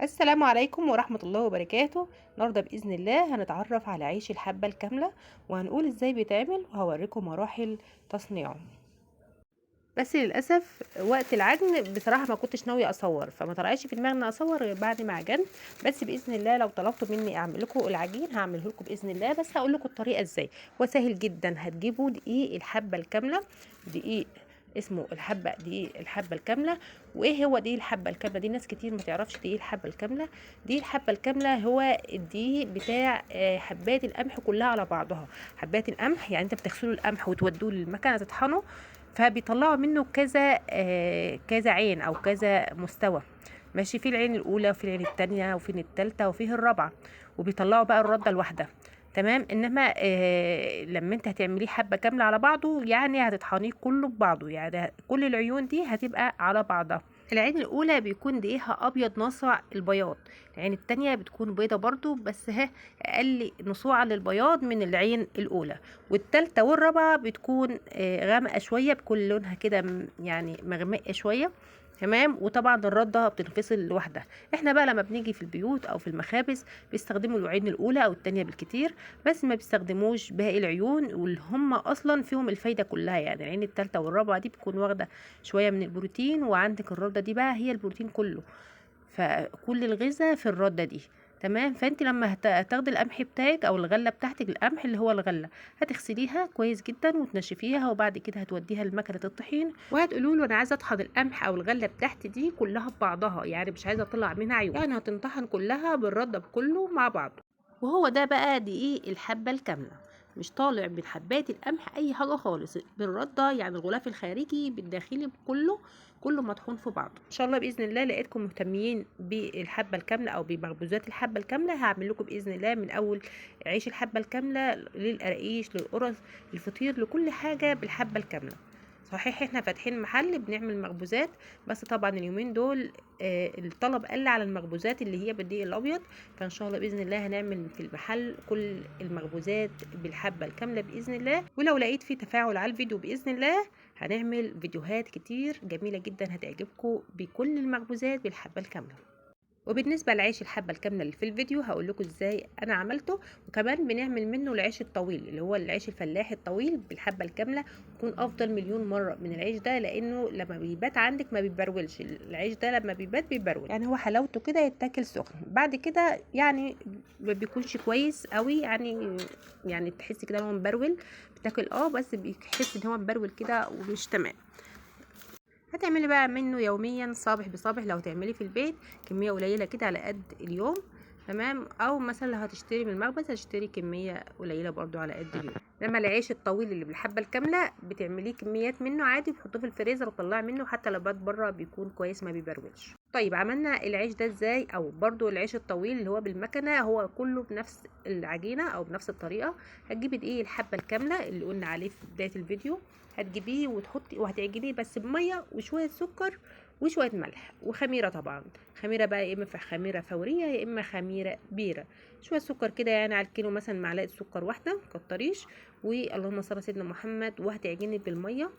السلام عليكم ورحمة الله وبركاته. النهاردة بإذن الله هنتعرف على عيش الحبة الكاملة، وهنقول ازاي بيتعمل، وهوريكم مراحل تصنيعه. بس للأسف وقت العجن بصراحة ما كنتش ناوية أصور، فما طلعش في دماغي إن أصور غير بعد ما عجنت. بس بإذن الله لو طلبتوا مني أعمل لكم العجين هعمله لكم بإذن الله، بس هقول لكم الطريقة إزاي. هو سهل جدا. هتجيبوا دقيق الحبة الكاملة، دقيق اسمه الحبة، دقيق الحبة الكاملة. وإيه هو دقيق الحبة الكاملة دي؟ ناس كتير ما تعرفش دقيق الحبة الكاملة. دقيق الحبة الكاملة هو الدقيق بتاع حبات القمح كلها على بعضها. حبات القمح يعني انت بتغسلوا القمح وتودوه للمكنة تطحنه، فبيطلعوا منه كذا كذا عين او كذا مستوى، ماشي. في العين الاولى وفي العين الثانية وفي الثالثة وفيه الرابعة، وبيطلعوا بقى الردة الواحدة، تمام. انما لما انت هتعمليه حبه كاملة على بعضه، يعني هتطحنيه كله ببعضه، يعني كل العيون دي هتبقى على بعضها. العين الاولى بيكون دقيقها ابيض ناصع البياض، العين التانية بتكون بيضة برضو بس ها اقل نصوعة للبياض من العين الاولى، والتالتة والرابعة بتكون غامقة شوية، بيكون لونها كده يعني مغمقة شوية، تمام. وطبعا الردة بتنفصل لوحدها. احنا بقى لما بنيجي في البيوت او في المخابز بيستخدموا العين الاولى او التانية بالكتير، بس ما بيستخدموش باقي العيون واللي هم اصلا فيهم الفايدة كلها. يعني العين التالتة والرابعة دي بتكون واخدة شوية من البروتين، وعندك الردة دي بقى هي البروتين كله، فكل الغذاء في الردة دي، تمام. فانت لما هتاخدي القمح بتاعك او الغلة بتاعتك، القمح اللي هو الغلة، هتغسليها كويس جدا وتنشفيها، وبعد كده هتوديها لمكنه الطحين، وهتقولوا له انا عايزه اطحن القمح او الغلة بتاعتي دي كلها ببعضها، يعني مش عايزه اطلع منها عيون، يعني هتنطحن كلها بالردة بكله مع بعضه. وهو ده بقى دقيق الحبة الكاملة، مش طالع من حبات القمح اي حاجة خالص، بالردة يعني الغلاف الخارجي بالداخلي كله، كله مطحون في بعضه. ان شاء الله باذن الله لقيتكم مهتمين بالحبه الكاملة او بمخبوزات الحبة الكاملة، هعمل لكم باذن الله من اول عيش الحبة الكاملة للقراقيش للقرص للفطير لكل حاجة بالحبه الكاملة. صحيح احنا فاتحين محل بنعمل مخبوزات، بس طبعا اليومين دول الطلب قل على المخبوزات اللي هي بالدقيق الابيض، فان شاء الله باذن الله هنعمل في المحل كل المخبوزات بالحبه الكاملة باذن الله. ولو لقيت في تفاعل على الفيديو باذن الله هنعمل فيديوهات كتير جميلة جدا هتعجبكم بكل المخبوزات بالحبه الكاملة. وبالنسبة لعيش الحبة الكاملة اللي في الفيديو هقول لكم ازاي انا عملته، وكمان بنعمل منه العيش الطويل اللي هو العيش الفلاحي الطويل بالحبه الكاملة، يكون افضل مليون مرة من العيش ده، لانه لما بيبات عندك ما بيبرولش. العيش ده لما بيبات بيبرول، يعني هو حلاوته كده يتاكل سخن، بعد كده يعني ما بيكونش كويس قوي، يعني تحس كده ان هو مبرول، بتاكل بس بيحس ان هو مبرول كده ومش تمام. هتعملي بقى منه يوميا صابح بصابح، لو تعملي في البيت كمية قليلة كده على قد اليوم، تمام. او مثلا لو هتشتري من المخبز هتشتري كمية قليلة برضو على قد اليوم. لما العيش الطويل اللي بالحبة الكاملة بتعمليه كميات منه عادي، بتحطيه في الفريزر وتطلعي منه، حتى لو بات بره بيكون كويس ما بيبرولش. طيب عملنا العيش ده ازاي؟ او برضو العيش الطويل اللي هو بالمكنة، هو كله بنفس العجينة او بنفس الطريقة. هتجيبي دقيق الحبة الكاملة اللي قلنا عليه في بداية الفيديو، هتجيبيه وتحطي وهتعجنيه بس بميه وشوية سكر وشوية ملح وخميره، طبعا خميره بقى يا اما خميره فورية يا اما خميره بيره، شوية سكر كده يعني على الكيلو مثلا معلقه سكر واحدة كتريش، واللهم صل على سيدنا محمد. وهتعجني بالمية،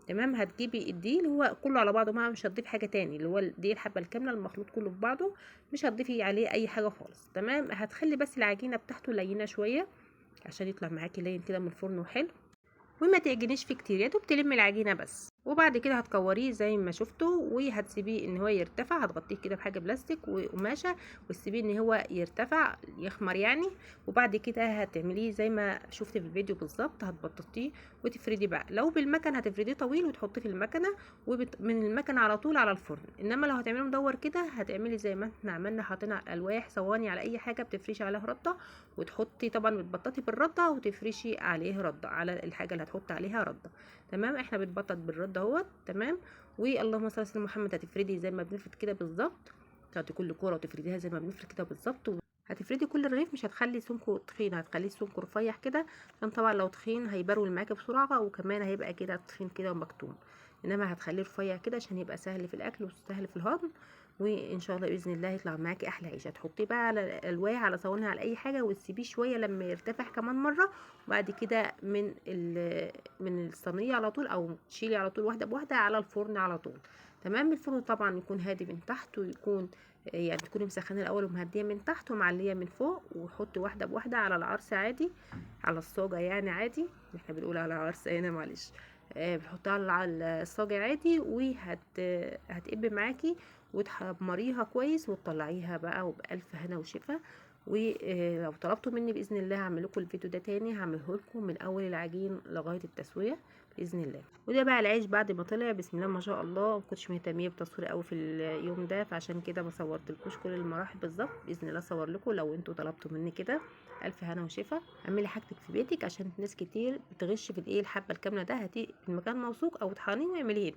تمام. هتجيبي الدقيق اللي هو كله على بعضه، ما مش هتضيفي حاجة تاني، اللي هو الدقيق الحبة الكاملة المخلوط كله في بعضه، مش هتضيفي عليه اي حاجة خالص، تمام. هتخلي بس العجينة بتاعته لينه شوية عشان يطلع معاكي لين كده من الفرن وحلو، وما تعجنيش فيه كتير، يا دوب تلمي العجينة بس. وبعد كده هتكوريه زي ما شفتوا، وهتسيبيه ان هو يرتفع، هتغطيه كده بحاجة بلاستيك وقماشه وتسيبيه ان هو يرتفع يخمر يعني. وبعد كده هتعمليه زي ما شفت في الفيديو بالظبط، هتبططيه وتفردي بقى. لو بالمكنه هتفرديه طويل وتحطيه في المكنه، ومن المكنه على طول على الفرن. انما لو هتعمليه مدور كده هتعملي زي ما احنا عملنا، حاطين على الالواح صواني على اي حاجة بتفرشي عليها رده، وتحطي طبعا بتبططي بالردة وتفرشي عليه رده على الحاجة اللي هتحطي عليها رده، تمام. احنا بنبطط بالردة اهوت، تمام. واللهم صل على سيدنا محمد. هتفردي زي ما بنفرد كده بالظبط، تاخدي كل كورة وتفرديها زي ما بنفرد كده بالظبط. هتفردي كل الرغيف، مش هتخلي سمكة تخين، هتخليه سمكة رفيع كده، عشان طبعا لو تخين هيبرول معاكي بسرعة، وكمان هيبقى كده تخين كده ومكتوم. انما هتخليه رفيع كده عشان يبقى سهل في الاكل وسهل في الهضم، وان شاء الله باذن الله يطلع معاكي احلى عيشه. هتحطيه بقى على الالواح على صواني على اي حاجة، وتسيبيه شوية لما يرتفع كمان مرة، وبعد كده من الصينية على طول، او تشيلي على طول واحدة بواحدة على الفرن على طول، تمام. الفرن طبعا يكون هادي من تحت ويكون يعني تكوني مسخنه الاول ومهديه من تحت ومعليه من فوق، وحطي واحدة بواحدة على العرس عادي، على الصاجه يعني عادي، احنا بنقول على العرس هنا معلش. بتحطيها على الصاجه عادي، وهتقب معاكي وتحمريها كويس وتطلعيها بقى، وبألف هنا وشفا. ولو طلبتوا مني باذن الله هعمل لكم الفيديو ده تاني، هعمله لكم من اول العجين لغاية التسوية باذن الله. وده بقى العيش بعد ما طلع بسم الله ما شاء الله. ما كنتش مهتميه بالتصوير قوي في اليوم ده، فعشان كده ما صورتلكوش كل المراحل بالظبط. باذن الله اصور لكم لو انتوا طلبتوا مني كده. الف هنا وشفا. اعملي حاجتك في بيتك عشان ناس كتير بتغش في الايه الحبة الكاملة ده. هاتي المكان موثوق او اطحنيه واعمليه.